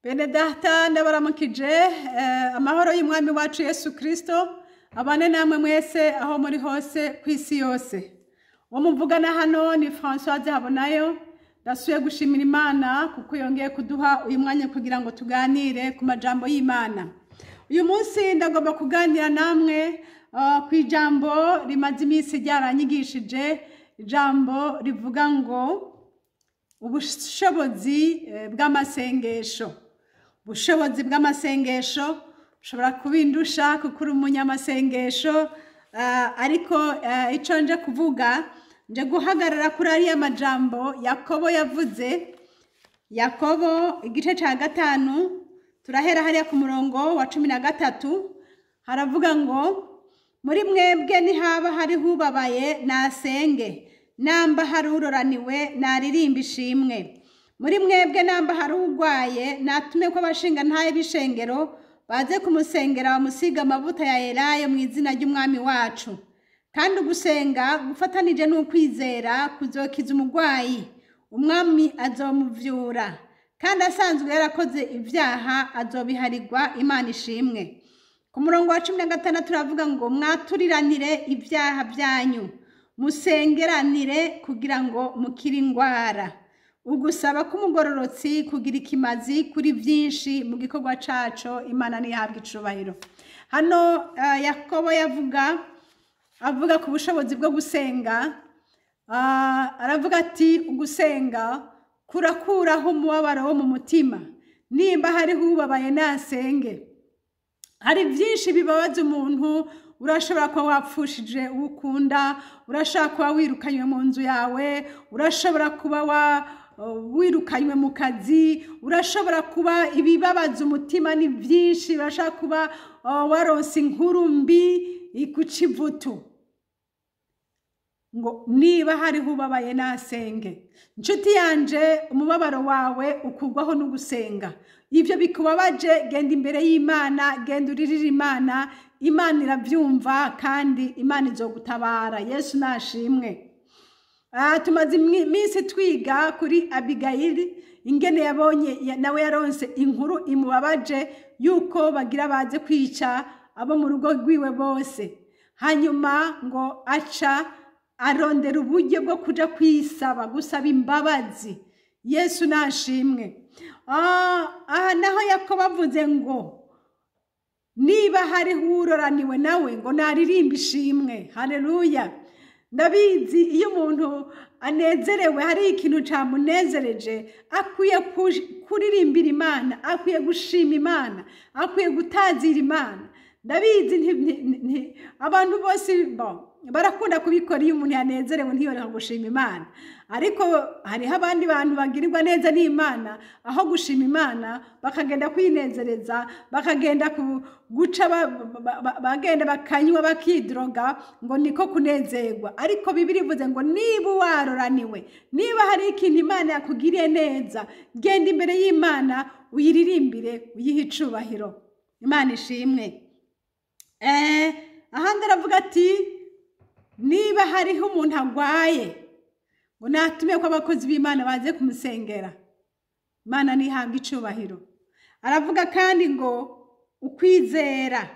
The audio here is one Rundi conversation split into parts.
Bene data, ndabaramukije. Amahoro y'Umwami wacu Yesu Kristo abane namwe mwese aho muri hose ku isi yose. Uwo muvugana hano ni Françoise Habonayo. Ndasubiye gushimira Imana kuko yongeye kuduha uyu mwanya kugira ngo tuganire ku majambo y'Imana. Uyu munsi ndagomba kuganira namwe ku ijambo rimaze iminsi ryaranyigishije, ijambo rivuga ngo ubushobozi bw'amasengesho. Ubushobozi bw'amasengesho ushobora kubindusha kuko uri umunyamasengesho, ariko ico nje kuvuga, nje guhagarara kuri ariya majambo Yakobo yavuze. Yakobo igice ca 5, turahera hariya ku murongo wa 13, haravuga ngo: "Muri mwebwe nihaba hariho ubabaye, nasenge; namba hari uroraniwe, naririmba ishimwe. Muri mwebwe namba hari urwaye, natume ko abashinga ntaye b'ishengero baze kumusengera, bamusiga amavuta ya elayo mu izina ry'Umwami wacu. Kandi ugusenga gufatanije n'ukwizera kuzokiza umurwayi, Umwami azomuvyura, kandi asanzwe yarakoze ibyaha, azobiharirwa." Imana ishimwe. Ku murongo wa 16 turavuga ngo: "Mwaturiranire ibyaha byanyu, musengeranire kugira ngo mukire ingwara. Ugusaba k'umugororotsi kugira ikimazi kuri byinshi mu gikorwa caco." Imana ntihabwa icubahiro. Hano Yakobo yavuga, avuga ku bushobozi bwo gusenga. Aravuga ati: "Ugusenga kurakuraho umubabaro wo mu mutima. Nimba hariho ubabaye, nasenge." Hari byinshi bibabaza umuntu. Urashobora kuba wapfushije uwo ukunda, urashobora kuba wirukanywe mu nzu yawe, urashobora kuba wirukanywe mu kazi, urashobora kuba, ibibabaza umutima ni byinshi, urashobora kuba waronse inkuru mbi iguca ivutu. Ngo niba hariho ubabaye, nasenge. Inshuti yanje, umubabaro wawe ukurwaho no gusenga. Ibyo bikubabaje, genda imbere y'Imana, genda uririre Imana. Imana irabyumva kandi Imana izogutabara. Yesu nashimwe. Tumaze iminsi twiga kuri Abigayili, ingene yabonye nawe yaronse inkuru imubabaje yuko bagira baze kwica abo mu rugo rwiwe bose. Hanyuma ngo aca arondera uburyo bwo kuja kwisaba, gusaba imbabazi. Yesu nashimwe. Aha naho Yakobo avuze ngo niba hariho uroraniwe, nawe ngo naririmbe ishimwe. Haleluya! Ndabizi, iyo umuntu anezerewe, hari ikintu cyamunezereje, akwiye kuririmbira Imana, akwiye gushima Imana, akwiye gutazira Imana. Ndabizi, abantu bose barakunda kubikora. Iyo umuntu yanezerewe, ntiyoreka gushima Imana. Ariko hariho abandi bantu bagirirwa neza n'Imana, aho gushima Imana bakagenda kwinezereza, bakagenda guca bagenda bakanywa, bakidroga, ngo niko kunezerwa. Ariko Bibiliya ivuze ngo niba waroraniwe, niba hari ikintu Imana yakugiriye neza, genda imbere y'Imana, uyiririmbire, uyihe icubahiro. Imana ishimwe. Ahandi aravuga ati niba hariho umuntu agwaye, ngo natume ko abakozi b'Imana baze kumusengera. Imana ntihabwe icubahiro. Aravuga kandi ngo ukwizera,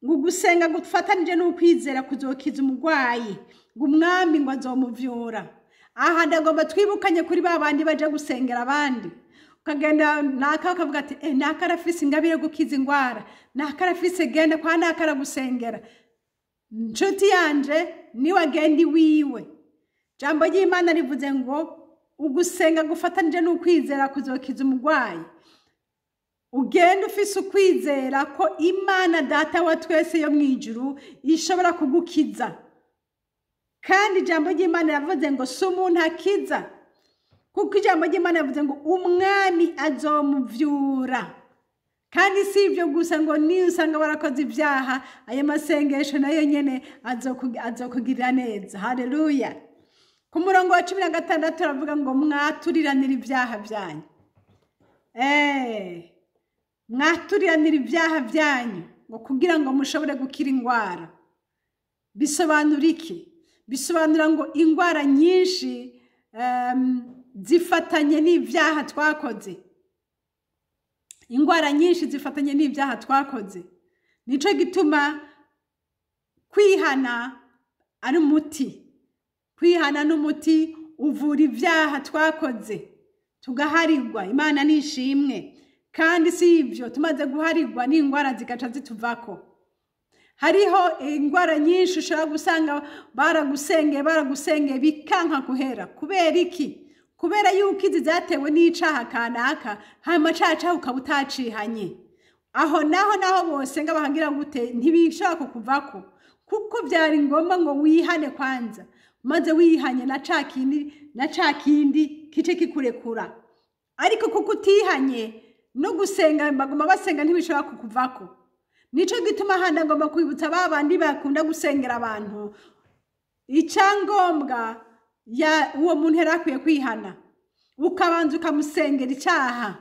ngo ugusenga gufatanije n'ukwizera kuzokiza umurwayi, ngo Umwami ngo azomuvyura. Aha ndagomba twibukanye kuri ba bandi baje gusengera abandi. Ukagenda naka, bakavuga ati: "Naka arafise ingabire yo gukiza ingwara, naka arafise, genda kwa naka aragusengera." Nshuti yanje, niwe agenda iwiwe. Jambo ry'Imana rivuze ngo ugusenga gufatanije n'ukwizera kuzokiza umurwayi. Ugenda ufise ukwizera ko Imana Data wa twese yo mu ijuru ishobora kugukiza. Kandi ijambo ry'Imana riravuze ngo si umuntu akiza, kuko ijambo ry'Imana rivuze ngo Umwami azomuvyura. Kandi si ibyo gusa, ngo niyo usanga warakoze ibyaha, ayo masengesho nayo nyene azokugirira neza. Haleluya! Ku murongo wa 16 aravuga ngo mwaturiranire ibyaha byanyu. Mwaturiranire ibyaha byanyu, ngo kugira ngo mushobore gukira ingwara. Bisobanura iki? Bisobanura ngo ingwara nyinshi zifatanye n'ibyaha twakoze. Indwara nyinshi zifatanye n'ibyaha twakoze. Nico gituma kwihana ari umuti. Kwihana n'umuti uvura ibyaha twakoze, tugaharirwa. Imana nishimwe. Kandi si ibyo, tumaze guharirwa n'indwara zigaca zituvako. Hariho indwara nyinshi ushobora gusanga baragusengeye bikanka guhera. Kubera iki? Kubera yuko izi zatewe n'icaha kanaka, hanyuma ca caha ukaba utacihanye. Aho naho bosenga bahagira gute, ntibishobora kukuvako, kuko byari ngombwa ngo wihane kwanza. Maze wihanye na ca kindi kice kikurekura. Ariko kuko utihanye no gusenga, baguma basenga ntibishobora kukuvako. Nico gituma hano ngomba kwibutsa babandi bakunda gusengera abantu, icyangombwa ya uwo muntu yari akwiye kwihana, ukabanza ukamusengera icyaha,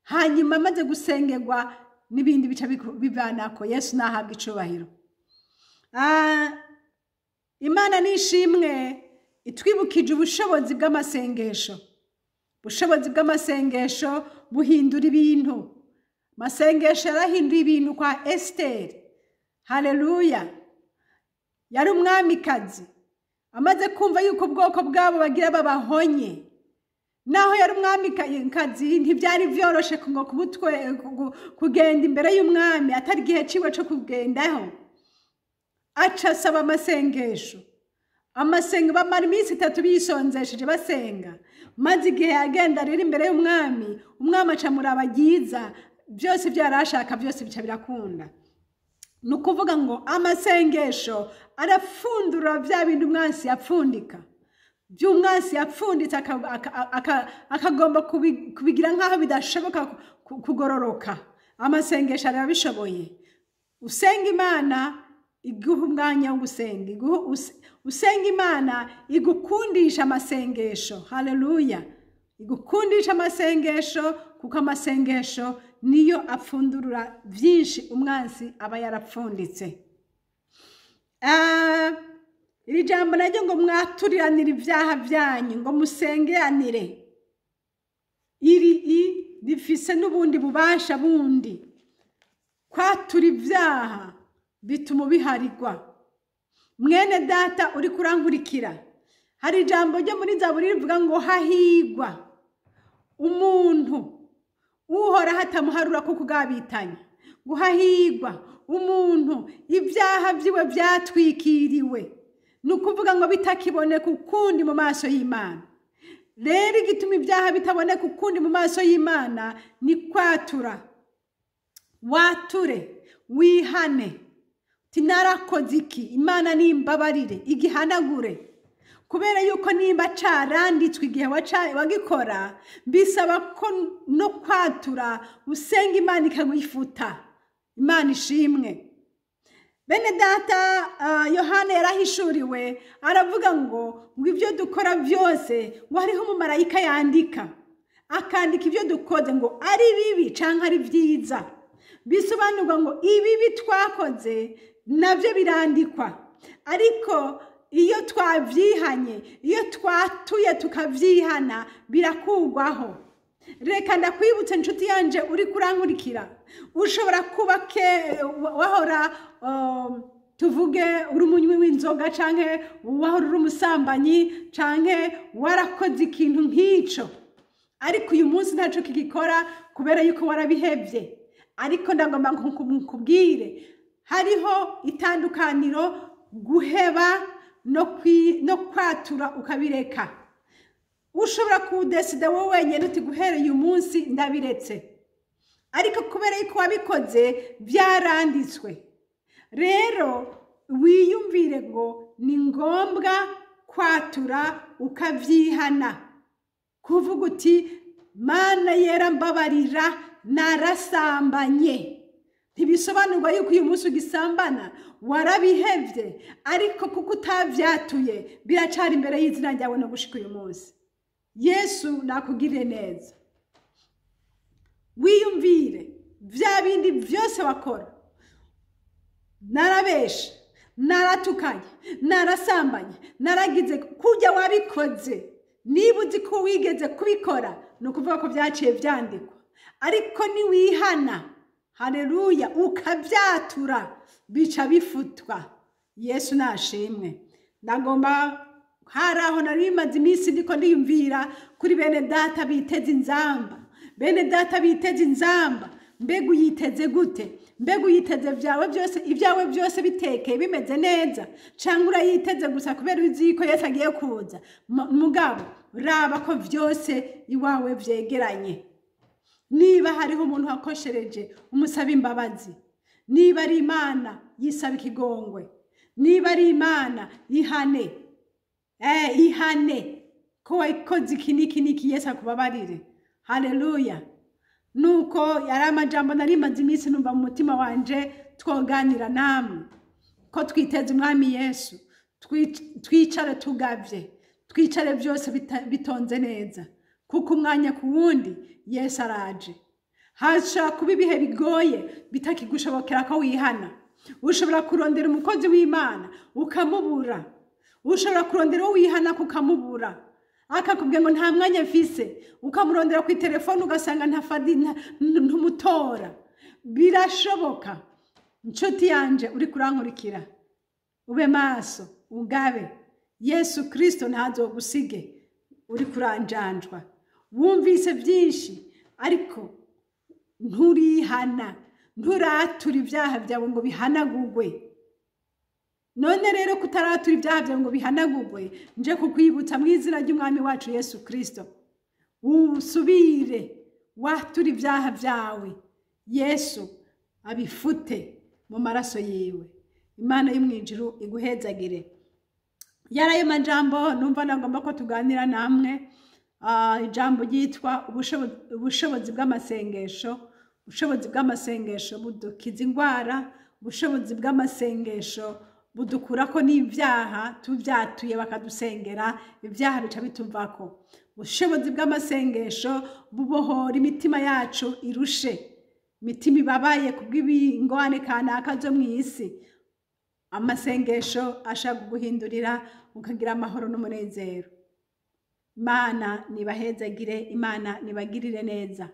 hanyuma amaze gusengerwa n'ibindi bica bivanako. Yesu nahabwa icubahiro. Imana nishimwe itwibukije ubushobozi bw'amasengesho. Ubushobozi bw'amasengesho buhindura ibintu. Masengesho yarahinduye ibintu kwa Esteri. Haleluya. Yari umwamikazi. Amaze kumva yuko ubwoko bwabo bagira babahonye. Naho yari umwamikazi ntibyari vyoroshe ngo kumutwe kugenda imbere y'umwami atari gihe ciwe co kugendaho. Aca asaba amasengesho. Amasenga bamara iminsi 3 bisonzesheje basenga. Maze igihe yagenda rero imbere y'umwami, umwami aca murabagiza, byose byarashaka byose bica birakunda. Nukuvuga ngo amasengesho arafundura bya bintu umwansi yapfundika. By'umwansi yapfunditse akagomba kubigira nkaho bidashoboka kugororoka. Amasengesho arabishoboye. Usenga Imana iguha umwanya wo gusenga, usenga Imana igukundisha amasengesho. Haleluya. Igukundisha amasengesho, kuko amasengesho niyo apfundurura byinshi umwansi aba yarapfunditse. Iri jambo naryo ngo mwaturiranire ibyaha byanyu, ngo musengeranire. Iri rifise n'ubundi bubasha bundi. Kwatura ibyaha bituma biharigwa. Mwene data uri kurankurikira, hari ijambo ryo muri Zaburi rivuga ngo hahigwa umuntu Uhoraho atamuharura ko kugabitanya. Ngo hahigwa umuntu ibyaha byiwe byatwikiriwe, nukuvuga ngo bitakiboneka ukundi mu maso y'Imana. Rero igituma ibyaha bitaboneka ukundi mu maso y'Imana ni kwatura. Wature, wihane, tinarakoze iki, Imana nimbabarire, igihanagure. Kubera yuko nimba caranditswe igihe wagikora, bisaba ko no kwatura usenga Imana ikaguifuta. Imana ishimwe. Bene data, Yohana yarahishuriwe aravuga ngo ibyo dukora byose ngo hariho umumarayika yandika, akandika ibyo dukoze ngo ari bibi canke ari vyiza. Bisobanurwa ngo ibibi twakoze navyo birandikwa, ariko iyo twavyihanye, iyo twatuye tukavyihana, birakugwaho. Reka ndakwibutse inshuti yanje uri kurankurikira, ushobora kuba wahora tuvuge uri umunywi w'inzoga, canke wahora uri umusambanyi, canke warakoze ikintu nk'ico, ariko uyu munsi ntaco kigikora kubera yuko warabihevye. Ariko ndagomba nkubwire, hariho itandukaniro guheba no kwatura ukabireka. Ushobora kudesida wowe wenyine uti guhera uyu munsi ndabiretse, ariko kubera yuko wabikoze byaranditswe. Rero wiyumvire ngo ni ngombwa kwatura ukavyihana, kuvuga uti Mana yera mbabarira, narasambanye. Ntibisobanurwa yuko uyu munsi ugisambana, warabihevye, ariko kuko utavyatuye biracari imbere y'izina ryawe no gushika uyu munsi. Yesu nakugirire neza. Wiyumvire vya bindi vyose wakora, narabesha, naratukanye, narasambanye, naragize, kujya wabikoze. Niba uzi ko wigeze kubikora, ni ukuvuga ko byaciye byandikwa. Ariko niwihana, haleluya, ukabyatura, bica bifutwa. Yesu nashimwe. Ndagomba, hari aho nari bimaze iminsi ndiko ndiyumvira kuri bene data biteze inzamba. Bene data biteze inzamba, mbega uyiteze gute? Mbega uyiteze byawe byose, ibyawe byose bitekeye bimeze neza, cyangwa urayiteze gusa kubera uzi ko Yesu agiye kuza? Mugabo raba ko byose iwawe vyegeranye. Niba hariho umuntu wakoshereje, umusaba imbabazi. Niba ari Imana, yisaba ikigongwe. Niba ari Imana, ihane. Ihane ko wakoze iki n'iki n'iki, Yesu akubabarire. Haleluya. Nuko yari amajambo nari maze iminsi numva mu mutima wanje twoganira namwe, ko twiteze umwami Yesu, twicare tugavye, twicare byose bitonze neza, kuko umwanya ku wundi Yesu araje. Hashobora kuba ibihe bigoye bitakigushobokera ko wihana. Ushobora kurondera umukozi w'Imana ukamubura, ushobora kurondera uwo wihana ukamubura, akakubwira ngo nta mwanya mfise, ukamurondera ku telefone ugasanga ntumutora. Birashoboka, inshuti yanje uri kurankurikira, ube maso, ugabe. Yesu Kristo ntazogusige uri kuranjanjwa. Wumvise byinshi ariko nturihana, nturatura ibyaha byawe ngo bihanagurwe. None rero kutaratura ibyaha byawe ngo bihanagurwe, nje kukwibutsa mu izina ry'umwami wacu Yesu Kristo, usubire watura ibyaha byawe, Yesu abifute mu maraso yiwe. Imana y'umwijuru iguhezagire. Yarayo majambo numva nagomba ko tuganira namwe. Ijambo ryitwa ubushobozi bw'amasengesho. Ubushobozi bw'amasengesho budukiza indwara, ubushobozi bw'amasengesho budukurako n'ibyaha, tuvyatuye bakadusengera ibyaha bica bituvako. Ubushobozi bw'amasengesho bubohora imitima yacu irushe, imitima ibabaye kubw'ibingwane kanaka zo mw'isi. Amasengesho ashaka kuguhindurira ukagira amahoro n'umunezero. Imana nibahezagire, Imana nibagirire neza.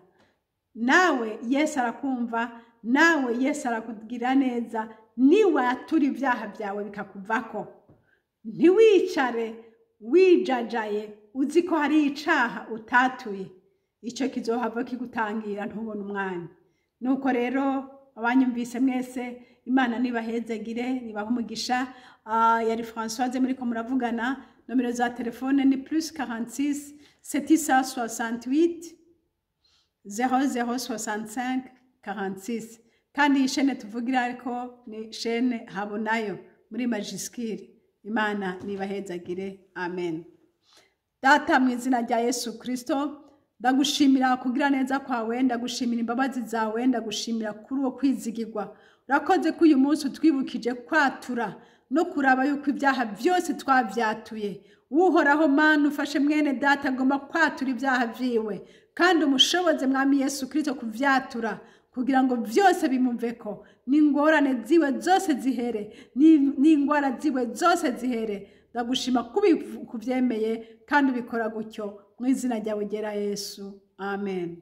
Nawe Yesu arakumva, nawe Yesu arakugira neza. Niwatura ibyaha byawe bikakuvako, ntiwicare wijajaye uzi ko hari icaha utatuye, ico kizohava kigutangira ntubone umwanya. Nuko rero abanyumvise mwese, Imana nibahezagire, nibahe umugisha. Yari Françoise muriko muravugana. Nomero za telefone ni +46 768 0065 46. Kandi iyi shene tuvugira ariko ni shene Habonayo muri Majiskiri. Imana nibahezagire, amen. Data, mu izina rya Yesu Kristo, ndagushimira kugira neza kwawe, ndagushimira imbabazi zawe, ndagushimira kuri uwo kwizigirwa. Urakoze ko uyu munsi utwibukije kwatura no kuraba yuko ibyaha byose twavyatuye. Uhoraho Mana, ufashe mwene data agomba kwatura ibyaha vyiwe, kandi umushoboze mwami Yesu Kristo kuvyatura, kugira ngo byose bimuveko, n'ingorane ziwe zose zihere, n'ingwara ziwe zose zihere. Ndagushima kubyemeye kandi ubikora gutyo mu izina ryawe ryera Yesu, amen.